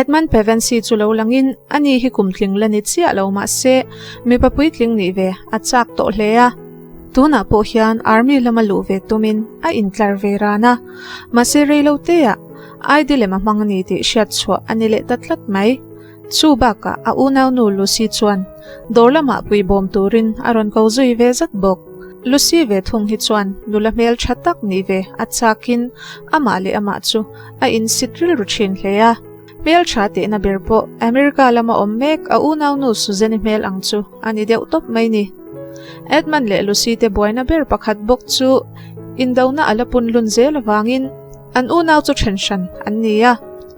Edmund Pevensie chu lo langin ani hi kum tling la ni chiah lo mah se mipa puitling nih ve a chak tawh hle a. Tunah pawh hian Army lama luh ve tumin a intlar ve ran a, mahse reiloteah ID lem a hmang a ni tih hriat chhuah a ni leh ta tlat mai. Chu bakah a unaunu Lucy chuan dawr lamah puibawm turin a rawn ko zui ve zat bawk. Lucy ve thung hi chuan nula hmel tha tak nih ve a chakin amah leh amah chu a insit rilru thin hle a. Hmel tha tehna ber pawh America lama awm mek a unaunu Suzanne-i hmel ang chu a ni deuh tawp mai ni. Edmund leh Lucy te buaina ber pakhat bawk chu indona a la pun lun zel avangin An unau chu then hran an ni a,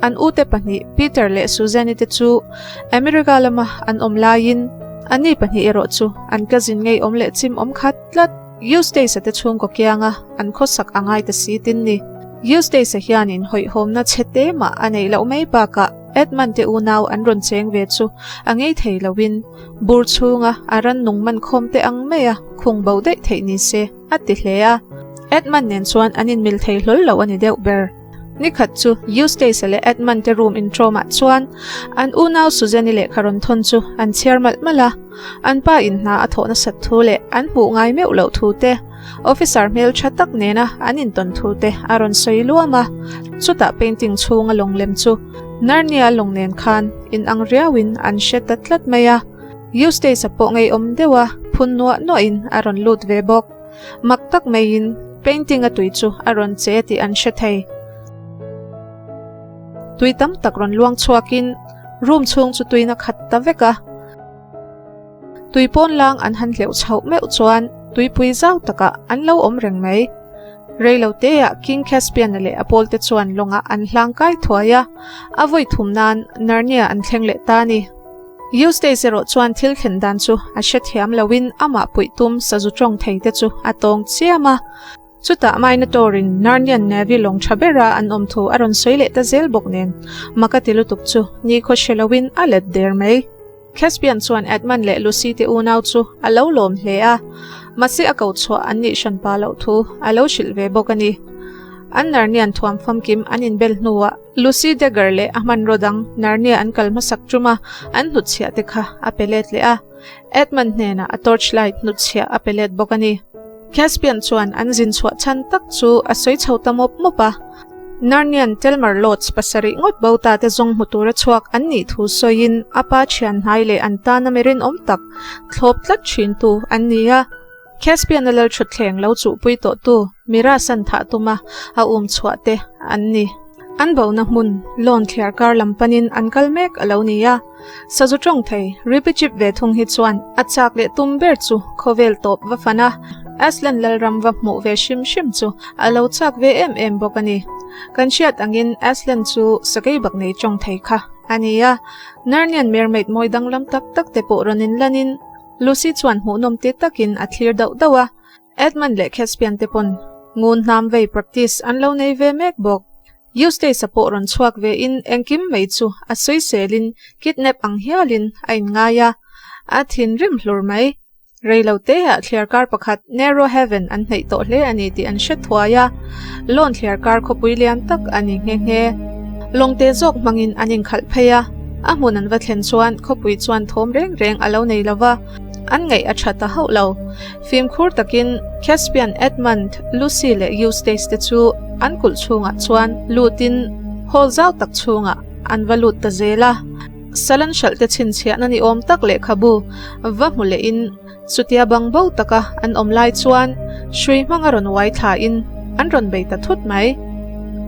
an ute pahnih Peter leh Suzanne-i te chu America lama an awm laiin anni pahnih erawh chu an cousin ngei awm leh chim awm khat tlat. Eustace-a te chhungkaw kianga an khawsak a ngai ta si tin ni. Eustace-a hianin hawihhawmna chhe te mah a neih loh mai bakah Edmund te unau an rawn cheng ve chu a ngei thei loin bur chhunga a rannung man khawm te ang maia khung bo daih theih ni se. A ti hle a. Edmund nen chuan an inmil thei hlawl lo a ni deuh ber. Nikhat chu Eustace-a leh Edmund te room intrawmah chuan an unau Suzanne-i lehkha rawn thawn chu an chhiar malh malh a. An pa in hna a thawh nasat thu leh an hmuh ngai meuh loh thu te, officer hmel tha tak nena an intawn thu te a rawn sawi luam a. Chutah painting chhunga lawng lem chu Narnia lawng nen khan inang riauin an hre ta tlat mai a. Eustace-a pawh ngeiawm deuh a, phun nuah nuahin a rawn lut ve bawk. Mak tak maiin painting a tui chu a rawn che tih an hre thei. Tui tam tak rawn luang chhuakin room chhung chu tuin a khat ta vek a. Tui pawn lang an han hleuh chhoh meuh chuan tuipui zau takah an lo awm reng mai. Reiloteah King Caspian-a leh a pawlte chuan lawngah an hlang kai thuai a, a vawi thum nan Narnia an thleng leh ta a ni. Eustace erawh chuan thil thlen dan chu a hrethiam loin amah puih tum sazu tawng thei te chu a tawng chiam a. Chutah Minotaur-in Narnian Navy lawng tha bera an awm thu a rawn sawi leh ta zel bawk nen, mak a ti lutuk chu nikhaw hre loin a let der mai. Caspian chuan Edmund leh Lucy te unau chu a lo lawm hle a, mahse a ko chhuah an nih hran pa loh thu a lo hrilh ve bawk a ni. An Narnian thuam famkim an inbel hnuah Lucy Dagger leh a hmanraw dang Narnia an kal hmasak tum a, an hnutchhiah te kha a pe let leh a. Edmund hnenah a torchlight hnutchhiah a pe let bawk a ni. Caspian chuan an zin chhuah chhan tak chu a sawi chho ta mawp mawp a. Narnian Telmar Lodge pasarih ngawt bo ta te zawng hmu tura chhuak an nih thu sawiin a pa thian hnai leh an tana mi rinawm tak thlawp tlat thintu an ni a. Caspian-a lal thutthleng lo chuhpui tawhtu Mira san thah tuma a um chhuah te an ni. An bona hmun lawn thliar kar lam panin an kal mek a lo ni a. Sazu tawng thei Ripichip ve thung hi chuan a chak leh tum ber chu khawvel tawp va fan a, Aslan Lalram va hmuh ve hrim hrim chu a lo chak ve em em bawk a ni. Kan hriat angin Aslan chu sakei bak nei tawng thei kha a ni a, Narnian mermaid mawi danglam tak tak te pawh rawn inlanin, Lucy chuan hmuhnawm ti takin a thlir dauh dauh a, Edmund leh Caspian te pawn ngun hnam vei practice an lo nei ve mek bawk. Eustace-a pawh rawn chhuak ve in engkim mai chu a sawiselin kidnap ang hialin a inngai a, a thinrim hlur mai. Reilo teah thliarkar pakhat Narrow Haven an hneih tawh hle a ni tih an hre thuai a, lawn thliarkar khawpui lian tak a ni nghe nghe. Lawngte zawk hmangin an inkhalh phei a, a hmun an va thlen chuan khawpui chuan thawm reng reng a lo nei lo va, an ngaih a tha ta hauh lo. Fimkhur takin Caspian, Edmund, Lucy leh Eustace te chu an kulh chhungah chuan lutin hall zau tak chhungah an va lut ta zel a. Salan hralh te chhinchhiahna ni awm tak lehkhabu va hmu lehin Chutia bang bo taka an awm lai chuan hrui hmanga rawn uai thlain an rawn bei ta thut mai.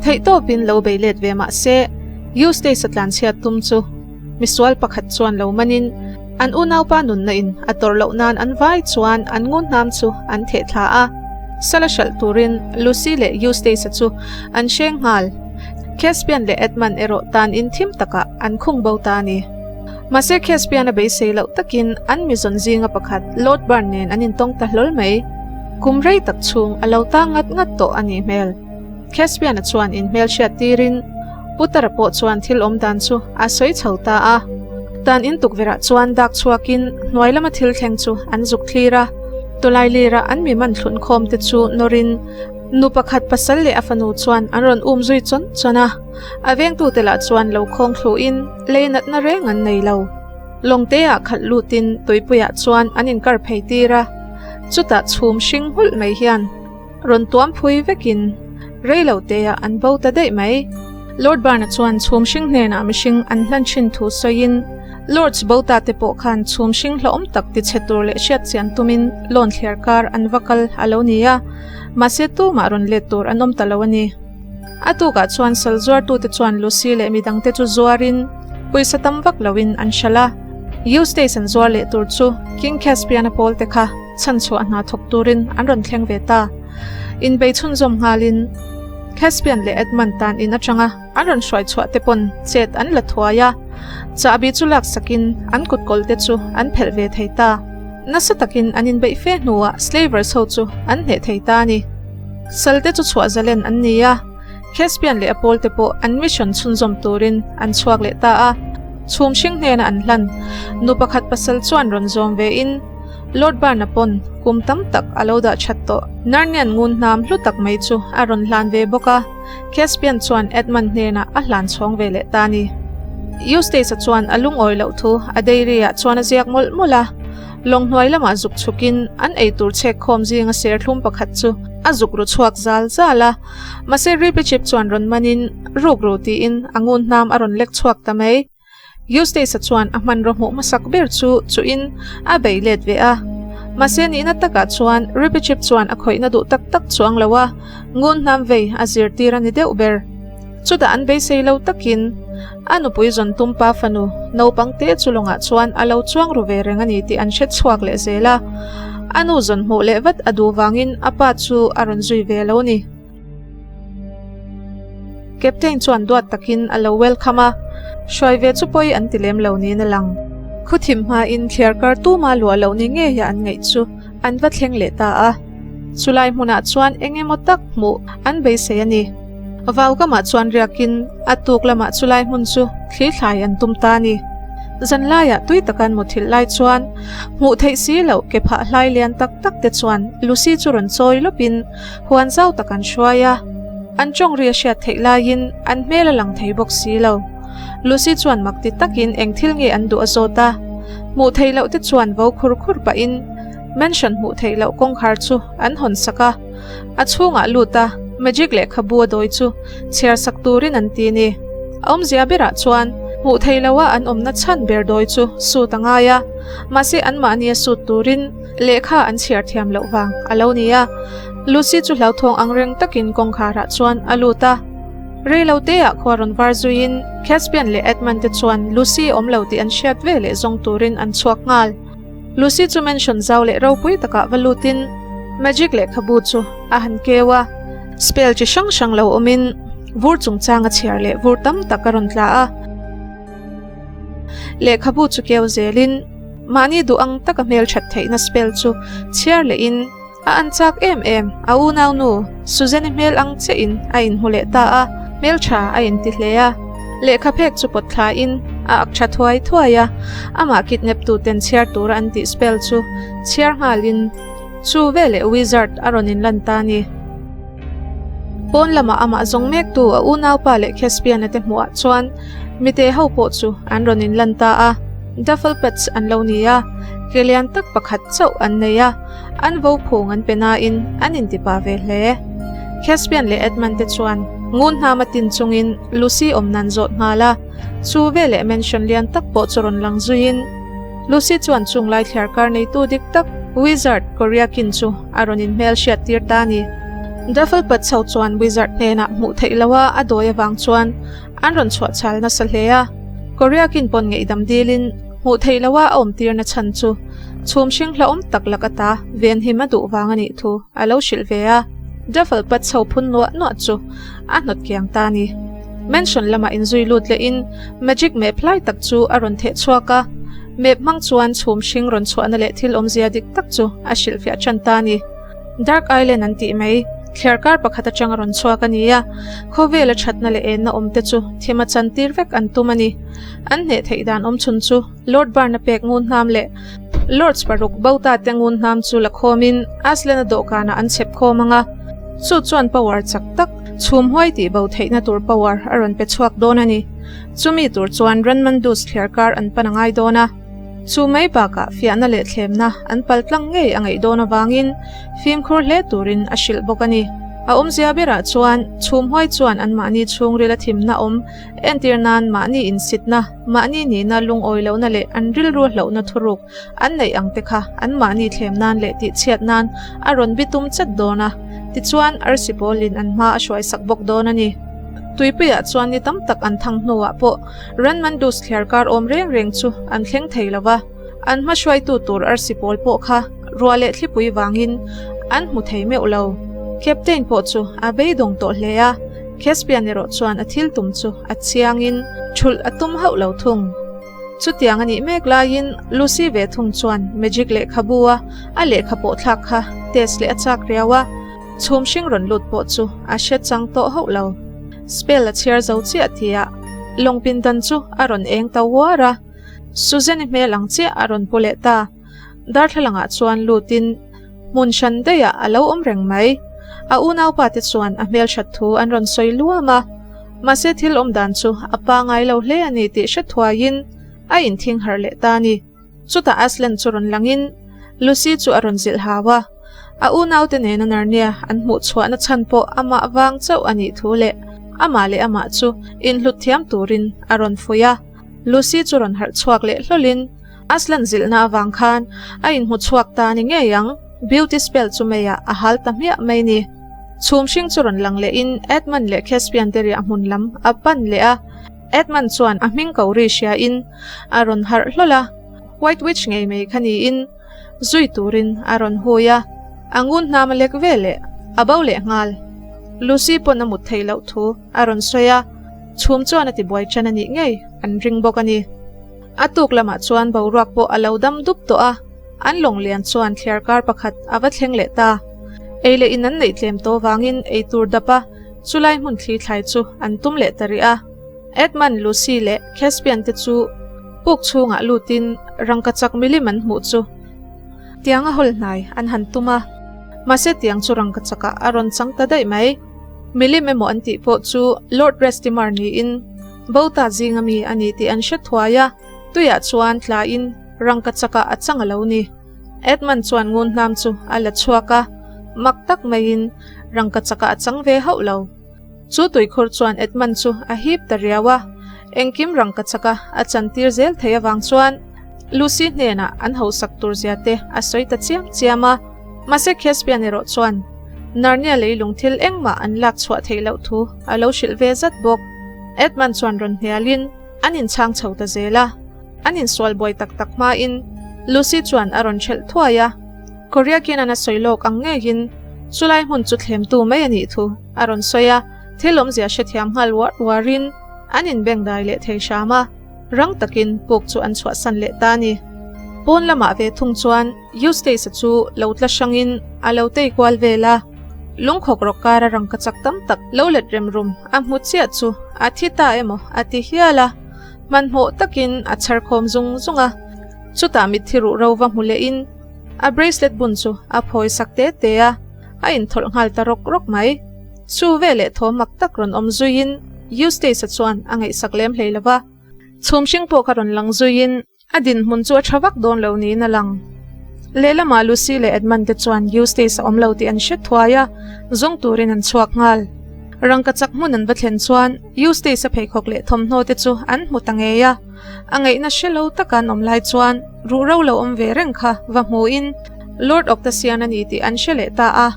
Theihtawpin lo bei let ve mah se, Eustace-a tlanchhiat tum chu misual pakhat chuan lo manin an unaupa nunna in a tawrh loh nan an vai chuan an ngun hnam chu an theh thla a. Sala hralh turin Lucy leh Eustace-a chu an hreng nghal. Caspian leh Edmund erawh tan in thim takah an khung bo ta a ni. Mahse Caspian a beisei loh takin an mizawn zinga pakhat Lord Byrne nen an intawng ta hlawl mai. Kum rei tak chhung a lo tang ngat ngat tawh a nih hmel. Caspian-a chuan inhmel hriat tirin Putara pawh chuan thil awm dan chu a sawi chho ta a. Tan in tukverhah chuan dak chhuakin hnuai lama thil thleng chu an zuk thlir a. Tawlai lira an mi man thlun khawm te chu nawrin. Nu pakhat pasal leh a fanu chuan an rawn um zui chawn chawn a, a vengtute lah chuan lo khawng thluhin lei natna reng an nei lo. Lawngteah khalh lutin tuipuiah chuan an inkar phei tir a, chutah chhum hring nghulh mai hian rawn tuam phui vekin rei lo teah an bo ta daih mai. Lord Barna chuan chhum hring hnenah mihring an hlan thin thu sawiin Lords bo ta te pawh khan chhum hring hlauhawm tak tichhe tur leh hriat chian tumin lawn thliar kar an va kal a lo ni a, mahse tumah rawn let tur an awm ta lo a ni. A tukah chuan sal zuartute chuan Lucy leh midangte chu zuarin pawisa tam vak loin an hralh a. Eustace an zuar leh tur chu King Caspian-a pawlte kha chhanchhuah hna thawk turin an rawn thleng ve ta. Inbei chhunzawm nghalin Caspian leh Edmund tan in atanga an rawn hruai chhuah te pawn chet an la thuai a, chahbi chu laksakin an kutkawlte chu an phelh ve thei ta. Nasa takin an inbeih fe hnuah slavers ho chu an hneh thei ta a ni. Salte chu chhuah zalen an ni a, Caspian leh a pawlte pawh an mission chhunzawm turin an chhuak leh ta a. Chhum hring hnena an hlan nu pakhat pasal chuan rawn zawm vein Lord Barna pawn kum tam tak a lo dah that tawh. Narnian ngun hnam hlu tak mai chu a rawn hlan ve bawk a, Caspian chuan Edmund hnenah a hlan chhawng ve leh ta a ni. Eustace-a chuan a lungawi loh thu a diary-ah chuan a ziak mawlh mawlh a. Lawng hnuai lamah zuk chhukin an eitur chhek khawm zinga serthlum pakhat chu a zuk ru chhuak zal zal a. Mahse Reepicheep chuan rawn manin ruk ru tiin a ngun hnam a rawn lek chhuak ta mai. Eustace-a chuan a hmanraw hmuh hmasak ber chu chuhin a bei let ve a. Mahse nihna takah chuan Reepicheep chuan a khawihna duh tak tak chuang lo a, ngun hnam vei a zirtir a ni deuh ber. Chutah an beisei lo takin a nupui zawn tum pa fanu naupang te chu lawngah chuan a lo chuang ru ve reng a ni tih an hre chhuak leh zel a. A nu zawn hmuh leh vat a duh vangin a pa chu a rawn zui ve lo ni. Captain chuan duat takin a lo welcome a, hruai ve chu pawi an ti lem lo niin a lang. Khuthim hmain thliar kar tuma luah loh ni ngeia an ngaih chu an va thleng leh ta a. Chulai hmunah chuan eng emaw tak hmuh an beisei a ni. Vaukamah chuan riakin a tuk lamah chulai hmun chu thli thlai an tum ta a ni. Zanlaiah tui taka an muthilh lai chuan hmuh theih si loh ke phah hlai lian tak tak te chuan Lucy chu rawn chawi lawpin huan zau tak an hruai a. An tawng ri a hriat theih laiin an hmel a lang thei bawk si lo. Lucy chuan mak ti takin eng thil nge an duh a zawt a. Hmuh theih loh te chuan vo khur khur pahin mansion hmuh theih loh kawngkhar chu an hawn sak a. A chhungah lut a, magic lehkhabu a dawi chu chhiar sak turin an ti a ni. A awmzia berah chuan hmuh theih loha an awmna chhan ber dawi chu suit a ngai a, mahse anmahni a suit turin lehkha an chhiar thiam loh vang a lo ni a. Lucy chu hlauthawng ang reng takin kawngkharah chuan a lut a. Rei lo teah khua rawn var zuiin Caspian leh Edmund te chuan Lucy awm lo tih an hriat ve leh zawng turin an chhuak nghal. Lucy chu mansion zau leh ropui takah va lutin magic lehkhabu chu a han keu a, spell chi hrang hrang lo awmin vur chungchang a chhiar leh vur tam tak a rawn tla a. Lehkhabu chu keu zelin mahni duh ang taka hmelthat theihna spell chu chhiar lehin A an chak em em, a unau nu Suzanne-i hmel ang chiahin a inhmu leh ta a, hmeltha a inti hle a. Lehkha phek chu pawt thlain a ak tha thuai thuai a, amah kidnap tu ten chhiar tura an tih spell chu chhiar nghalin chu veleh wizard a rawn inlan ta a ni. Pawn lamah amah zawng mektu a unaupa leh Caspian-a te hmuhah chuan mite ho pawh chu an rawn inlan ta a, Duffleputs an lo ni a, ke lian tak pakhat chauh an nei a. An vo phung an pe nain an intipa ve hle. Caspian leh Edmund te chuan ngun hnam a tin chungin Lucy awm nan zawt nghal a, chu veleh mansion lian tak pawh chu rawn lang zuiin Lucy chuan chung lai thliar kar neitu dik tak Wizard Coriakin chu a rawn inhmel hriat tir ta a ni. Dufflepud chho chuan Wizard hnenah hmuh theih loha a dawi avang chuan an rawn chhuah chhal nasa hle a, Coriakin pawn ngeihdam dilin hmuh theih loha a awm tirna chhan chu Chhum hring hlauhawm tak lak ata venhim a duh vang a nih thu a lo hrilh ve a, Duffel pat chho phun nuah nuah chu a hnawt kiang ta a ni. Mansion lamah inzui lut lehin magic map hlai tak chu a rawn theh chhuak a, map hmang chuan chhum hring rawn chhuahna leh thil awmzia dik tak chu a hrilhfiah tan ta a ni. Dark Island an tih mai, thliar kar pakhat atang a rawn chhuak a ni a, khawvela thatna leh enna awmte chu thim a chantir vek an tum a ni. An hneh theih dan awmchhun chu Lord Barna pek ngun hnam leh Lords paruk Bauta te ngun hnam chu la khawmin Aslan-a dawhkanah an chhep khawm ang a. Chu chuan power chak tak, chhum huai tih bo theihna tur power a rawn pe chhuak dawn a ni. Chumi tur chuan Ranmandus thliar kar an pan a ngai dawn a. Chu mai bakah fiahna leh thlemna an pal tlang ngei a ngaih dawn avangin fimkhur hle turin a hrilh bawk a ni. A awmzia berah chuan chhum huai chuan anmahni chhungril a thimna awm entir nan mahni insitna, mahni nihna lungawi lohna leh an rilru hlauhna thuruk an neih ang te kha anmahni thlem nan leh tihchhiat nan a rawn bitum chat dawn a, tichuan arsi pawlin an hma a hruaisak bawk dawn a ni. Tuipuiah chuan ni tam tak an thang hnuah pawh Ranmandus thliar kar awm reng reng chu an thleng thei lo va, an hma hruaitu tur arsi pawl pawh kha ruah leh thlipui vangin an hmu thei meuh lo. Captain pawh chu a beidawng tawh hle a, Caspian erawh chuan a thil tum chu a chiangin thulh a tum hauh lo thung. Chutiang a nih mek laiin Lucy ve thung chuan magic lehkhabu a a lehkha pawh thlak kha test leh a chak riau a, chhum hring rawn lut pawh chu a hre chang tawh hauh lo. Spell a chhiar zo chiah tihah lawng pindan chu a rawn eng ta uar a, Suzanne-i hmel ang chiah a rawn pu leh ta. Darthlalangah chuan lutin hmun hran daihah a lo awm reng mai. A unaupa te chuan a hmelhrat thu an rawn sawi luam a, mahse thil awm dan chu a pangai lo hle a ni tih hre thuaiin a inthing harh leh ta a ni. Chutah Aslan chu rawn langin Lucy chu a rawn zilh hau a, a unaute nena Narnia an hmuh chhuahna chhan pawh amah vang chauh a nih thu leh amah leh amah chu inhlut thiam turin a rawn fuih a. Lucy chu rawn harh chhuak leh hlawlin Aslan zilhna avang khan a inhmu chhuak ta ni ngei ang, beauty spell chu meiah a hal ta hmiah mai ni. Chhum hring chu rawn lang lehin Edmund leh Caspian te riah hmun lam a pan leh a, Edmund chuan a hming ko ri hriain a rawn harh hlawl a, White Witch ngei mai kha niin zui turin a rawn hui a, a ngun hnam a lek ve leh a bo leh nghal. Lucy pawn a mut theih loh thu a rawn sawi a, chhum chuan a tibuai ṭan a nih ngei an ring bawk a ni. A tuk lamah chuan boruak pawh a lo dam dup tawh a, an lawng lian chuan thliar kar pakhat a va thleng leh ta. Ei leh in an neih tlem tawh vangin ei tur dap a, chulai hmun thli thlai chu an tum leh ta rih a. Edmund, Lucy leh Caspian te chu puk chhungah lutin rangkachak milim an hmuh chu tiang a hawl hnai an han tum a, mahse tiang chu rangkachakah a rawn chang ta daih mai. Milim emaw an tih pawh chu Lord Restimar niin Bota zinga mi a ni tih an hre thuai a, tuiah chuan tlaiin rangkachakah a chang a lo ni. Edmund chuan ngun hnam chu a la chhuak a, mak tak maiin rangkachakah a chang ve hauh lo. Chu tuikhur chuan Edmund chu a hip ta riau a, engkim rangkachaka a chantir zel thei avang chuan Lucy hnenah an hausak tur zia te a sawi ta chiam chiam a. Mahse Caspian erawh chuan Narnia leilung thil engmah an lak chhuah theih loh thu a lo hrilh ve zat bawk. Edmund chuan rawn hnialin an inchhang chho ta zel a, an insual buai tak tak hmain Lucy chuan a rawn hrelh thuai a. Koryakina'n a sawi lawk ang ngeiin chulai hmun chu thlemtu mai a nih thu a rawn sawi a, thil awmzia hrethiam nghal uar uarin an inbengdai leh thei hram a, rang takin puk chu an chhuahsan leh ta a ni. Pawn lamah ve thung chuan Eustace-a chu lo tla hrangin a lo tei kual vel a, lungkhawk rawk kara rangkachak tam tak lo let rem rum a hmu chiah chu a thi ta emaw a ti hial a, hmanhmawh takin a chhar khawm zung zung a, chutah mitthi ruh ro va hmu lehin a bracelet bun chu a phawi sak te te a, a inthawlh nghal ta rawk rawk mai. Chu veleh thaw mak tak rawn awm zuiin Eustace-a chuan a ngaihsak lem hlei lo va, chhum hring pawh kha rawn lang zuiin A dinhmun chu a tha vak dawn lo niin a lang. Lehlamah Lucy leh Edmund te chuan Eustace a awm lo tih an hre thuai a, zawng turin an chhuak nghal. Rangkachak hmun an va thlen chuan Eustace a pheikhawk leh thawmhnaw te chu an hmu ta ngei a. A ngaihna hre lo taka an awm lai chuan ruhro lo awm ve reng kha va hmuhin Lord Octasian a ni tih an hre leh ta a.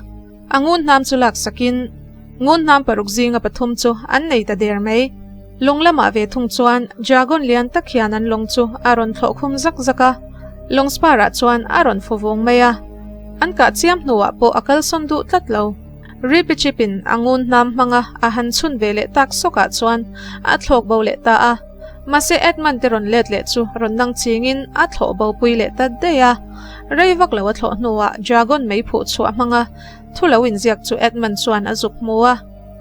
A ngun hnam chu laksakin ngun hnam paruk zinga pathum chu an nei ta der mai. Lawng lamah ve thung chuan dragon lian tak hian an lawng chu a rawn thlawh khum zak zak a, lawng spar ah chuan a rawn fu vung mai a. An kah chiam hnuah pawh a kalsawn duh tlat lo. Ripichip in a ngun hnam hmanga a han chhun ve leh tak sawkah chuan a thlawk bo leh ta a. Mahse Edmund te rawn let leh chu rawn nang chingin a thlawh bo pui leh ta daih a. Rei vak lo a thlawh hnuah dragon mei phuh chhuah hmanga thu lo inziak chu Edmund chuan a zuk hmu a.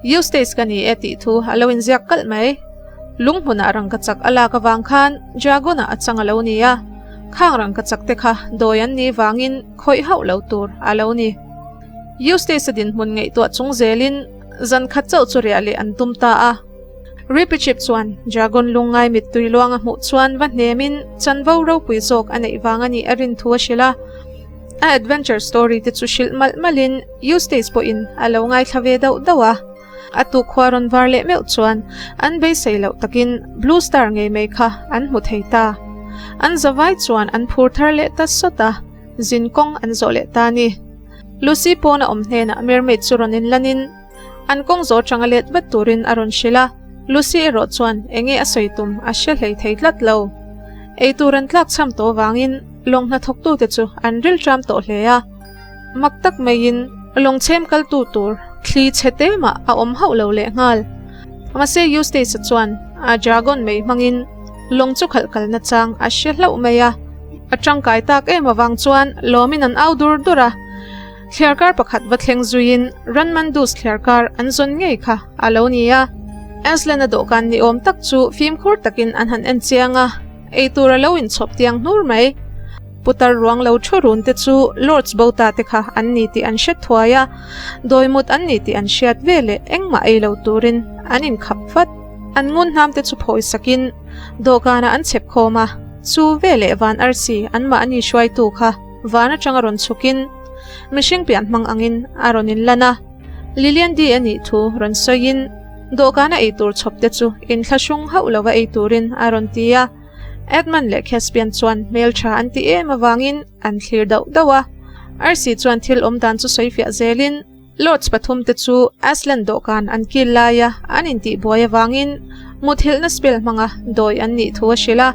Eustace ka ni e tih thu a lo inziak kalh mai. Lunghmunah rangkachak a lak avang khan dragon ah a chang a lo ni a. Khang rangkachak te kha dawi an nih vangin khawih hauh lo tur a lo ni. Eustace-a dinhmun ngaihtuah chung zelin zan khat chauh chu riah leh an tum ta a. Reepicheep chuan Dragon lungngai mittui luang a hmuh chuan va hnemin chanvo ropui zawk a neih vang a nih a rin thu a hrilh a. A adventure story te chu hrilh malh malhin Eustace pawhin a lo ngaithla ve dauh dauh a. A tukkhua rawn var leh meuh chuan an beisei loh takin Blue Star ngei mai kha an hmu thei ta. An zavai chuan an phur thar leh ta sawt a, zin kawng an zawh leh ta a ni. Lucy pawn a awm hnenah mermaid chu rawn inlanin an kawng zawh atanga let vat turin a rawn hrilh a, Lucy erawh chuan enge a sawi tum a hre hlei thei tlat lo. Eitur an tlak cham tawh avangin lawng hnathawktute chu an rilṭam tawh hle a. Mak tak maiin lawng chhem kaltu tur thli chhe te mah a awm hauh lo leh nghal. Mahse Eustace-a chuan a dragon mei hmangin lawng chu khalh kalna chang a hre hlauh mai a. A tangkai tak em avang chuan lawmin an au dur dur a. Thliarkar pakhat va thleng zuiin Ranmandus thliarkar an zawn ngei kha a lo ni a. Aslan-a dawhkan ni awm tak chu fimkhur takin an han en chiang a, eitur a lo inchhawp tiang hnur mai. Putar ruang lo thu run te chu Lords Bota te kha an ni tih an hre thuai a, dawimut an ni tih an hriat ve leh engmah ei lo turin an inkhap vat. An ngun hnam te chu phawi sakin dawhkanah an chhep khawm a, chu ve leh van arsi anmahni hruaitu kha van atanga rawn chhukin mihring pian hmang angin a rawn inlan a. Lilian Dee a nih thu rawn sawiin dawhkana ei tur chhawp te chu inthlahrung hauh lova ei turin a rawn ti a. Edmund leh Caspian chuan hmeltha an ti em avangin an thlir dauh dauh a. Arsi chuan thil awm dan chu sawi fiah zelin Lords pathum te chu Aslan dawhkan an kil laia an intih buai avangin muthilhna spell hmanga dawi an nih thu a hrilh a.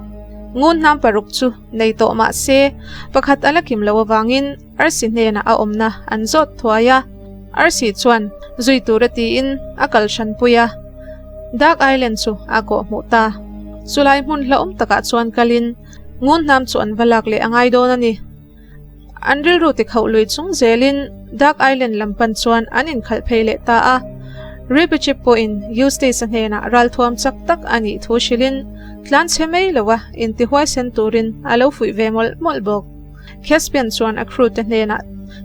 Ngun hnam paruk chu nei tawh mah se pakhat a la kim lo avangin Arsi hnenah a awmna an zawt thuai a. Arsi chuan zui tura tiin a kal hranpui a. Dark Island chu a kawh hmuh ta. Chulai hmun hlauhawm takah chuan kalin ngun hnam chu an va lak leh a ngai dawn a ni. An rilru tikhauh lui chung zelin Dark Island lam pan chuan an inkhalh phei leh ta a. Reepicheep pawhin Eustace-a hnenah ralthuam chak tak a nih thu hrilhin tlan chhe mai loa intihuaisen turin a lo fuih ve mawlh mawlh bawk. Caspian chuan a crew te hnenah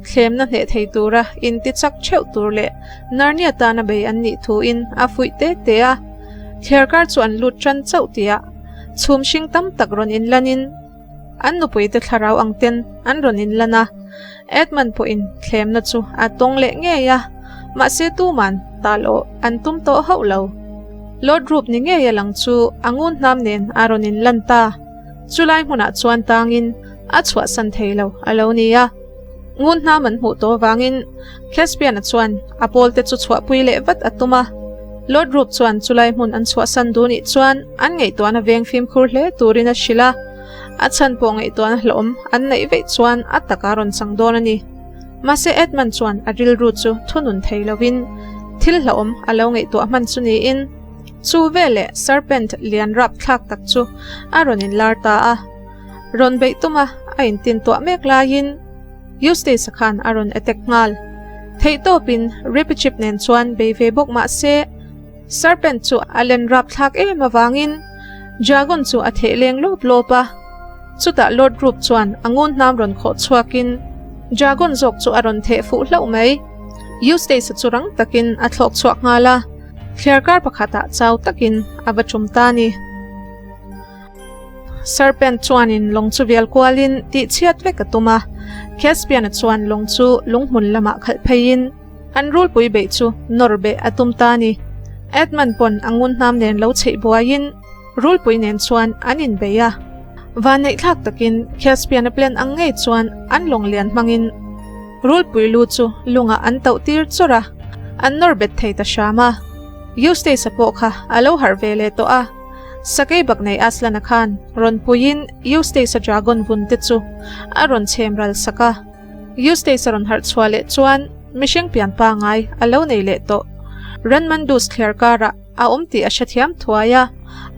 thlemna hneh thei tura inti chak theuh tur leh Narnia tana bei an nih thuin a fuih te te a. Thliarkar chu an lut tan chauh tihah chhum hring tam tak rawn inlanin an nupui te thlarau ang ten an rawn inlan a. Edmund pawhin thlemna chu a tawng leh ngei a, mahse tuman tal awh an tum tawh hauh lo. Lord Rup ni ngei a lang chu a ngun hnam nen a rawn inlan ta. Chulai hmunah chuan tangin a chhuahsan thei lo a lo ni a. Ngun hnam an hmuh tawh avangin Caspian-a chuan a pawlte chu chhuahpui leh vat a tum a. Lord Rup chuan chulai hmun an chhuahsan duh nih chuan an ngaihtuahna veng fimkhur hle turin a hrilh a. A chhan pawh ngaihtuahna hlauhawm an neih veih chuan a taka rawn chang dawn a ni. Mahse Edmund chuan a rilru chu thunun thei lovin thil hlauhawm a lo ngaihtuah hman chu niin, Chu veleh serpent lian rap thlak tak chu a rawn inlar ta a. Rawn beih tum a, a intin tuah mek laiin Eustace-a khan a rawn attack nghal. Theihtawpin Reepicheep nen chuan bei ve bawk mah se, serpent chu a len rap thlak em avangin dragon chu a theh leng lawp lawp a. Chutah Lord Rup chuan a ngun hnam rawn khawh chhuakin dragon zawk chu a rawn theh fuh hlauh mai. Eustace-a chu rang takin a thlawk chhuak nghal a. Thliarkar pakhatah chau takin a va tum ta a ni. Serpent chuanin lawng chu vial kualin tihchhiat vek a tum a. Caspian-a chuan lawng chu lunghmun lamah khalh pheiin an rulpui beih chu nawr beh a tum ta a ni. Edmund pawn a ngun hnam nen lo chheih buaiin rulpui nen chuan an inbei a. Vanneihthlak takin Caspian-a plan ang ngei chuan an lawng lian hmangin Rulpui lu chu lungah an tauh tir chawrh a, an nawr bet thei ta hram a. Eustace-a pawh kha a lo harh ve leh tawh a. Sakei bak nei Aslan-a khan rawn puiin Eustace-a dragon vun te chu a rawn chhem ral sak a. Eustace-a rawn harh chhuah leh chuan mihring pian pangai a lo nei leh tawh. Ranmandus thliar karah a awm tih a hrethiam thuai a,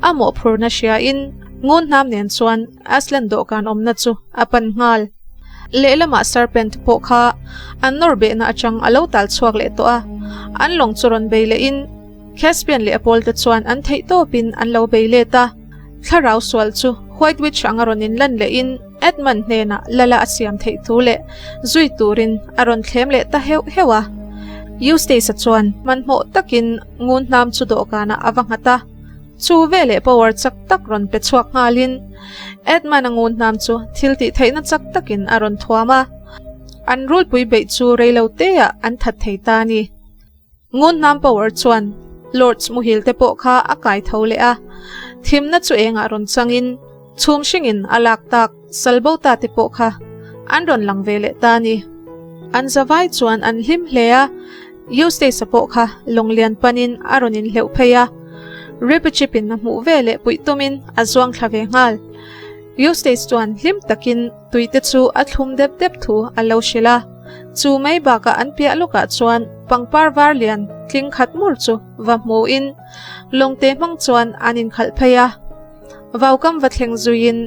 a mawhphurna hriain ngun hnam nen chuan Aslan dawhkan awmna chu a pan nghal. Lehlamah Serpent pawh kha an nawr behna atang a lo tal chhuak leh tawh a, an lawng chu rawn bei lehin Caspian leh a pawlte chuan an theih tawpin an lo bei let a, thlarau sual chu White Witch anga rawn inlan lehin Edmund hnenah lala a siam theih thu leh zui turin a rawn thlem leh ta heuh heuh a. Eustace-a chuan hmanhmawh takin ngun hnam chu dawhkanah a va nghat a. Chu veleh power chak tak rawn pe chhuak nghalin Edmund-a ngun hnam chu thil tih theihna chak takin a rawn thuam a. An rulpui beih chu reilo teah an that thei ta a ni. Ngun hnam power chuan Lords muhil te pawh kha a kai tho leh a, thimna chu engah rawn changin chhum hringin a lak tak salbo ta te pawh kha an rawn lang ve leh ta a ni. An zavai chuan an hlim hle a, Eustace-a pawh kha lawng lian panin a rawn inhleuh phei a, Reepicheep in a hmuh ve leh puih tumin a zuang thla ve nghal. Eustace chuan hlim takin tui te chu a thlum dep dep thu a lo hrilh a, chu mai bakah an piah lawkah chuan pangpar var lian tling khat mur chu va hmuin lawngte hmang chuan an inkhalh phei a. Vaukam va thleng zuiin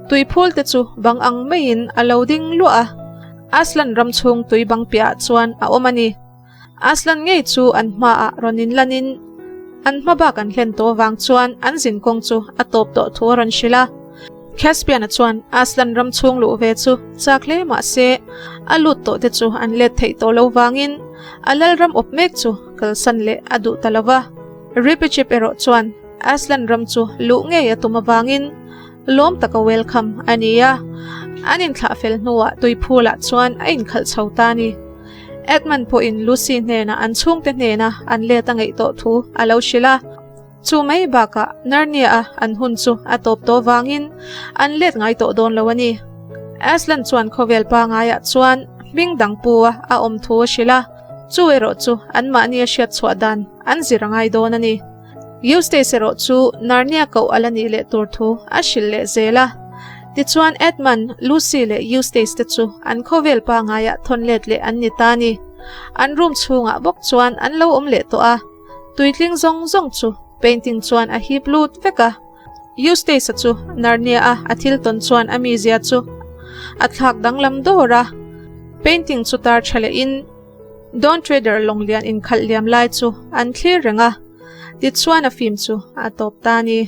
tui phul te chu bang ang maiin a lo ding luah a, Aslan ram chhung tui bang piahah chuan a awm a ni. Aslan ngei chu an hmaah rawn inlanin an hma bak an hlen tawh avang chuan an zin kawng chu a tawp tawh thu a rawn hrilh a. Caspian-a chuan Aslan ram chhung luh ve chu chak hle mah se a lut tawh te chu an let theih tawh lo vangin a lal ram awp mek chu kalsan leh a duh ta lo va. Reepicheep erawh chuan Aslan ram chu luh ngei a tum avangin lawm taka welcome a ni a, an inthlah fel hnuah tuiphulah chuan a inkhalh chho ta a ni. Edmund pawhin Lucy hnenah an chhungte hnena an let a ngaih tawh thu a lo hrilh a, chu mai bakah Narnia-a an hun chu a tawp tawh vangin an let ngai tawh dawn lo a ni. Aslan chuan khawvel pangaiah chuan hming dang pu a a awm thu a hrilh a, chu erawh chu anmahni a hriat chhuah dan an zir a ngai dawn a ni. Eustace erawh chu Narnia koh a la nih leh tur thu a hrilh leh zel a. Tichuan Edmund, Lucy leh Eustace te chu an khawvel pangaiah thawn let leh an ni ta a ni. An room chhungah bawk chuan an lo awm leh tawh a, tuitling zawng zawng chu painting chuan a hip lut vek a. Eustace-a chu Narnia-a a thil tawn chuan a mizia chu a thlak danglam dawr a, painting chu tar tha lehin, Dawn Trader lawnglian inkhalh liam lai chu an thlir reng a, tichuan a film chu a tawp ta a ni.